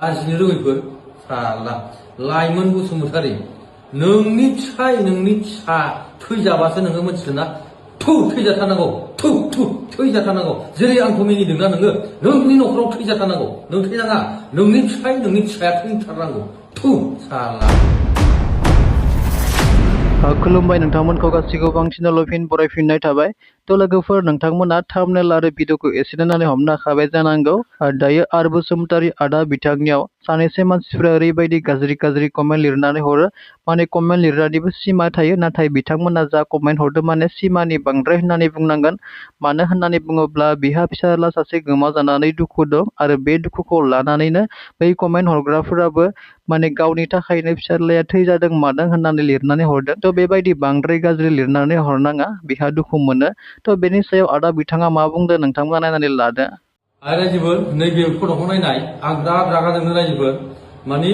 आजिनि रोङैफोर साला लाइमोन बसुमतारी नोंनि फिसा थैजाबासो नोङो मिथिगोन ना थु थैजाथारनांगौ थु थैजाथारनांगौ जेरै आंखौ मिनिदोंना नोङो नोंनि न'खराव थैजाथारनांगौ नों थैनाङा नोंनि फिसाया थैथारनांगौ थु साला खुलुमबाय नोंथांमोनखौ गासिखौबो बांसिन फिन बरायफिननाय थाबाय तो लोगोफोर नोंथांमोना थाम्बनेल आरो भिडिअखौ एसे नायनानै हमनो हाखाबाय जानांगौ दायो आर बसुमतारी आदा बिथांनियाव सानैसो मानसिफोरा ओरैबायदि गाज्रि कमेन्ट लिरनानै हरो माने कमेन्ट लिरनानैबो सिमा थायो नाथाय बिथांमोना जा कमेन्ट हरदों माने सिमानि बांद्राय होननानै बुंनांगोन मानो होननानै बुङोब्ला बिहा फिसाला सासे गोमा जानानै दुखु दं आरो बे दुखुखौ लानानैनो बै कमेन्ट हरग्राफोराबो माने गावनि थाखायनो फिसालाया थैजादों मादों होननानै लिरनानै हरदों तो बेबायदि बांद्राय गाज्रि लिरनानै हरनाङा बिहा दुखु मोनो तो बेनि सायाव आदा बिथाङा मा बुंदों नोंथांमोना नायनानै लादो रायजोफोर नैबे फट'खौ नायनाय आं बिराद रागा जोंनो रायजोफोर मानि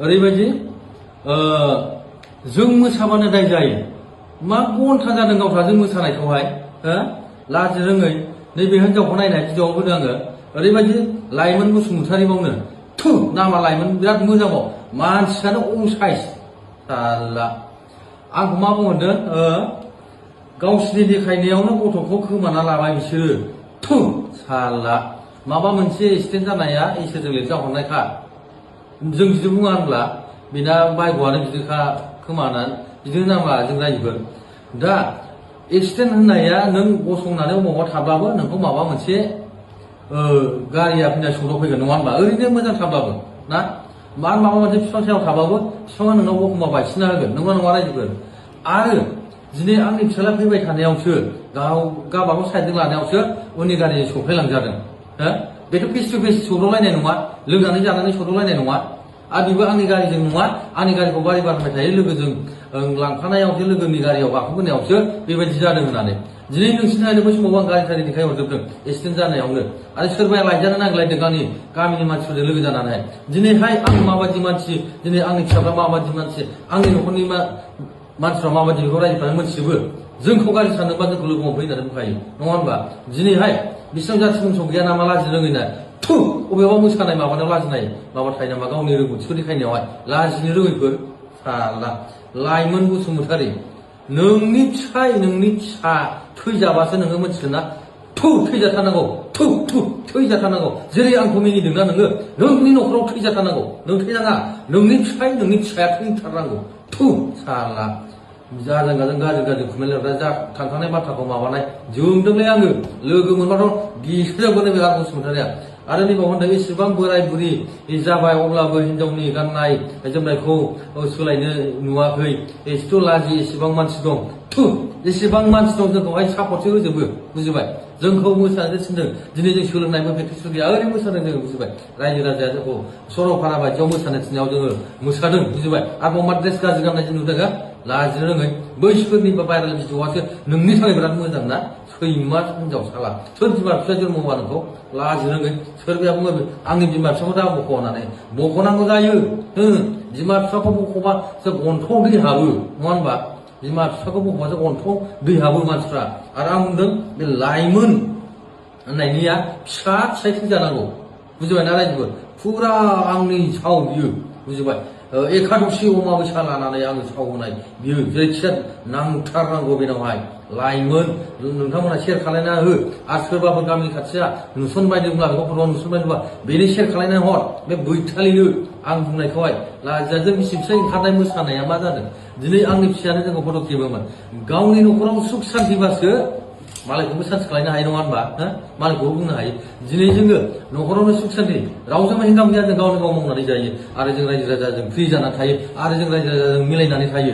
ओरैबायदि जों मोसाबानो दाय जायो मा घन्टा जादों गावफ्रा जों मोसानायखौहाय लाजि रोङै नैबे हिनजावखौ नायनाय भिडिअआव होदों आङो ओरैबायदि लाइमोन बसुमतारी मावनो थु नामा लाइमोन बिराद मोजांबाव मानसियानो असाइस साला आंखौ मा बुंहरदों गावसिनि देखायनायावनो गथ'खौ खोमाना लाबाय बिसोरो थु साला माबा मोनसे एक्सिडेन्ट जानाया इसोरजों लिरजा हरनायखा जों बिदि बुङा होनब्ला बेना बायग'आनो बिदिखा खोमाना बिदिनो नामा जों रायजोफोर दा एक्सिडेन्ट होननाया नों गसंनानै अबावबा थाब्लाबो नोंखौ माबा मोनसे गारिया फैनाय सौदाव फैगोन नङा होनबा ओरैनो मोजां थाब्लाबो ना माबा मोनसे बिफां सायाव थाबाबो बिफाङा नोंनाव एखमबा बायसिना होगोन नङा रायजोफोर आरो दिनै आंनि फिसाला फैबाय थानायावसो गावबागाव साइडजों लानायावसो उननि गारिजों सौफैलांजादों बेथ' फेस टु फेस सौदावलायनाय नङा लोंनानै जानानै सौदावलायनाय नङा आरो बेबो आंनि गारिजों नङा आंनि गारिखौ बारि बारबाय थायो लोगोजों लांफानायावसो लोगोनि गारियाव गाखोबोनायावसो बेबायदि जादों होननानै दिनै नोंसिनि नायनो बै समाव आं गारि थारि देखायहरजोबदों एक्सिडेन्ट जानायावनो आरो सोरबाया लायजानो नांलायदों आंनि गामिनि मानसिफोरजों लोगो जानानै दिनैहाय आं माबायदि मानसि दिनै आंनि फिसाफ्रा माबायदि मानसि आंनि न'खरनि मानसिफ्रा माबायदि बेखौ रायजोफ्रानो मोनथिजोबो जोंखौ गाज्रि साननोबा जोंखौ लोगो हमफै होननानै बुंखायो नङा होनबा दिनैहाय बिसिनाव जाथि बंस' गैया नामा लाजिनो रोङैना थु अबेबा मोसानाय माबानायाव लाजिनाय माबा थायो नामा गावनि रोंगौथिखौ देखायनायावहाय लाजिनो रोङैफोर साला लाइमोन बसुमतारी नोंनि फिसा थैजाबासो नोङो मिथिगोन ना थु थैजाथारनांगौ थु थैजाथारनांगौ जेरै आंखौ मिनिदोंना नोङो नोंनि न'खराव थैजाथारनांगौ नों थैनाङा नोंनि फिसाया थैथारनांगौ थु साला जाजों गाज्रि कमेन्ट लिरनाय जा थांखांनाय बाथ्राखौ माबानाय जोंदोंलै आङो लोगो मोनबाथ' गिसोजोबगोन बे आर बसुमतारीया आरो नैबाव होनदों एसेबां बोराय बुरि जाबाय अब्लाबो हिनजावनि गाननाय जोमनायखौ सोलायनो नुवाखै एसेथ' लाजि एसेबां मानसि दं थु एसेबां मानसि दं जोंखौहाय सापर्टसो होजोबो बुजिबाय जोंखौ मोसानो थिनदों दिनै जों सोलोंनायबो प्रेक्टिस गैया ओरैनो मोसादों जोङो बुजिबाय रायजो राजाया जोंखौ सरलपारा बायदियाव मोसानो थिननायाव जोङो मोसादों बुजिबाय आरो मा ड्रेस गाज्रि गाननाय जों नुदों लाजिनो रोङै बैसोरनि भाइरेल भिडिअआसो नोंनि थाखाय बिराद मोजां ना सैमा हिनजाव साला सोर बिमा बिफा जोनोम होबा नोंखौ लाजिनो रोङै सोरबाया बुङो आंनि बिमा बिफाखौ दा बख' होननानै बख'नांगौ जायो बिमा बिफाखौ बख'बासो गन्थं दै हाबो नङा होनबा बिमा बिफाखौ बख'बासो गन्थं दै हाबो मानसिफ्रा आरो आं बुंदों बे लाइमोन होननायनिया फिसाय थैजानांगौ बुजिबायना रायजोफोर फुरा आंनि साव बियो बुजिबाय एकादशी अमाबैसा लानानै आङो सावहोनाय बियो जायखिया नांथारनांगौ बेनावहाय लाइमोन नोंथांमोना सेयार खालायना हो आरो सोरबाफोर गामिनि खाथिया नुसनबायदोंब्ला बेखौ फट'आव नुसनबायदोंब्ला बेनो सेयार खालायनानै हर बे बैथालिनो आं बुंनायखौहाय लाजिया बिसि फिसाय ओंखारनाय मोसानाया मा जादों दिनै आंनि फिसायानो जोंखौ फट' खेबोमोन गावनि न'खराव सुख सान्तिबासो मालायखौबो सान्ति खालायनो हायो नङा होनबा मालायखौबो बुंनो हायो दिनै जोङो न'खरावनो सुख सान्ति रावजोंबो हेंथा गैया जों गावनो गाव मावनानै जायो आरो जों रायजो राजाजों फ्रि जानानै थायो आरो जों रायजो राजाजों मिलायनानै थायो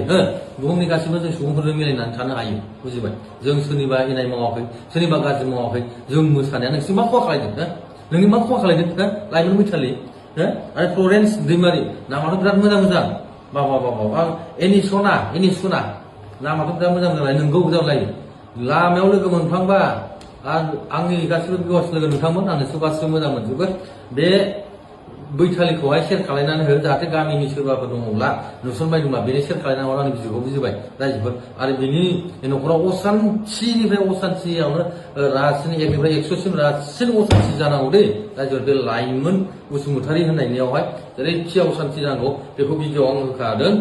बुहुमनि गासैबो जों सुबुंफोरजों मिलायनानै थानो हायो बुजिबाय जों सोरनिबा इनाय मावाखै सोरनिबा गाज्रि मावाखै जों मोसानाया नोंसोर मा खहा खालायदों नोंनि मा खहा खालायदों लाइमोन बैथालि आरो फ्लरेन्स दैमारि नामाथ' बिराद मोजां बाबा आं एनि सना नामाथ' बिराद मोजां नोंगौ जालायो लामायाव लोगो मोनफ्लांबा आंनि गासिबो भिउवार्स लोगो नोंथांमोन आं नोंसोर गासिबो मोजां मोनजोबो बे बैथालिखौहाय शेयार खालायनानै हो जाहाथे गामिनि सोरबाफोर दङब्ला नुसनबाय दंब्ला बेनो शेयार खालायनानै हर आंनि भिडिअखौ बुजिबाय रायजोफोर आरो बिनि न'खराव असान्थिनिफ्राय असान्थियावनो रासिन 1निफ्राय 100सिम रासिन असान्थि जानांगौ दै रायजोफोर बे लाइमोन बसुमतारी होननायनियावहाय जेरैखि असान्थि जानांगौ बेखौ भिडिअआव आं होखादों।